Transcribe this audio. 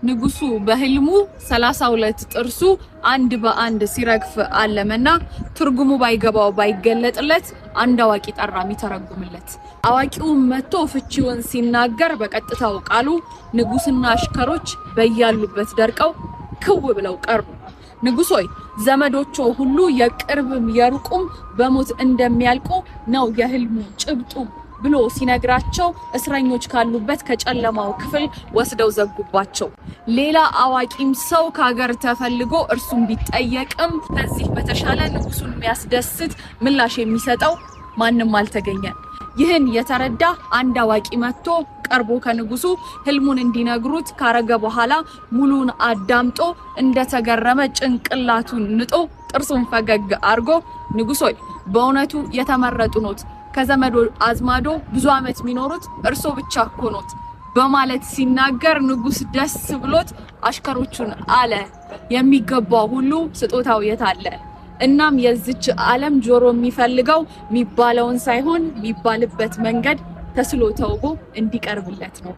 ንጉሱ በህልሙ 32 ጥርሱ አንድ በአንድ ሲረግፍ አለመና ትርጉሙ ባይገባው ባይገለጥለት አንድ አዋቂ ጠራ የሚተረጉምለት። አዋቂውም መጥቶ ፍቺውን ሲናገር በቀጥታው ቃሉ ንጉስና አሽከሮች በያሉበት ደርቀው ክው ብለው ቀሩ። ንጉስ ሆይ፣ ዘመዶቾ ሁሉ የቅርብም የሩቁም በሞት እንደሚያልቁ ነው የህልሙ ጭብጡ ብሎ ሲነግራቸው እስረኞች ካሉበት ከጨለማው ክፍል ወስደው ዘጉባቸው። ሌላ አዋቂም ሰው ከሀገር ተፈልጎ እርሱም ቢጠየቅም ከዚህ በተሻለ ንጉሱን የሚያስደስት ምላሽ የሚሰጠው ማንም አልተገኘ። ይህን የተረዳ አንድ አዋቂ መጥቶ ቀርቦ ከንጉሱ ህልሙን እንዲነግሩት ካረገ በኋላ ሙሉን አዳምጦ እንደተገረመ ጭንቅላቱን ንጦ ጥርሱን ፈገግ አርጎ፣ ንጉስ ሆይ፣ በእውነቱ የተመረጡ ኖት፣ ከዘመዶ አዝማዶ ብዙ ዓመት የሚኖሩት እርሶ ብቻ እኮ ኖት በማለት ሲናገር ንጉስ ደስ ብሎት አሽከሮቹን አለ፣ የሚገባው ሁሉ ስጦታው የት አለ? እናም የዚች ዓለም ጆሮ የሚፈልገው የሚባለውን ሳይሆን የሚባልበት መንገድ ተስሎ ተውቦ እንዲቀርብለት ነው።